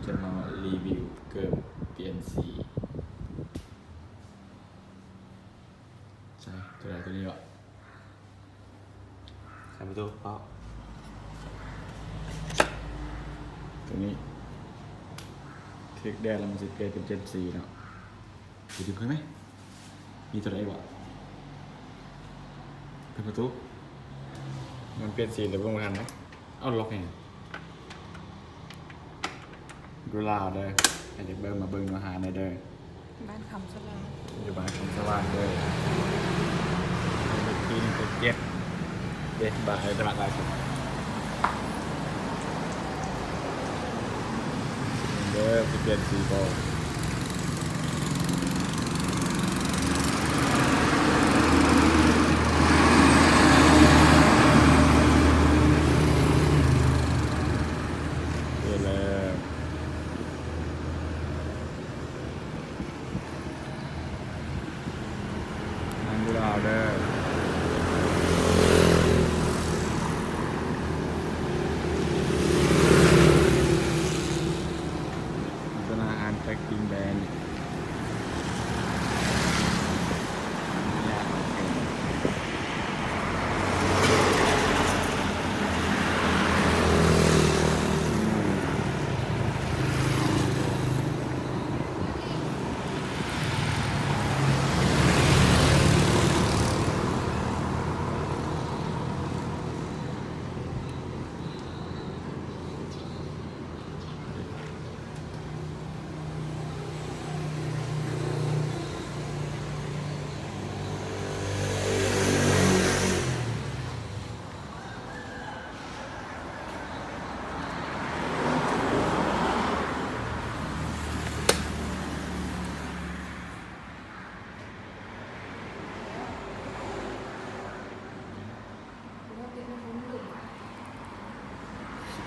ຈະມາຣີວິວເກີບປ່ຽນສີ. ໃສ່ຕົວໃດ? ຕົວນີ້ເບາະ? ໃສ່ປະຕູເພາະ ຕົວນີ້ຖືກແດດແລ້ວມັນຊິປ່ຽນເປັນເຈັດສີເນາະ. ໄປດຶງເພິ່ນໄໝ? ມີຕົວໃດບໍ່? ເປີດປະຕູ. ມັນປ່ຽນສີແລ້ວເບິ່ງບໍ່ທັນນະ. ເອົາ ລັອກໃຫ້. ຢູ່ລາວເດີ. ໃຜຢາກເບິ່ງມາເບິ່ງຢູ່ຮ້ານໄດ້ເດີ. ບ້ານຄຳສະຫວ່າງ ຢູ່ບ້ານຄຳສະຫວ່າງເດີ. ເລກທີໜຶ່ງຫົກເຈັດເດ້. ບາຍ ຕະຫຼາດຫຼາຍສຸດ. ເດີ ຊິປ່ຽນສີບໍ່? ເປັນແລ້ວ. ນັ່ງຢູ່ລາວເດີ. ໂຄສະນາຮ້ານແຈັກກິນແບນ.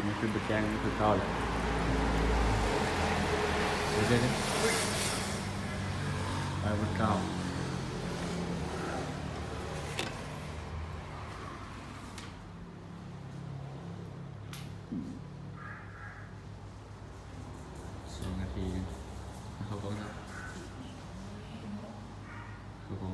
ມັນຄືບໍ່ແຈ້ງ ມັນຄືເກົ່າແຫຼະ. ເດີໆໆ ໄປໝົດເກົ່າ. ສອງນາທີ ເຂົ້າກ້ອງຊະ ເຂົ້າກ້ອງ.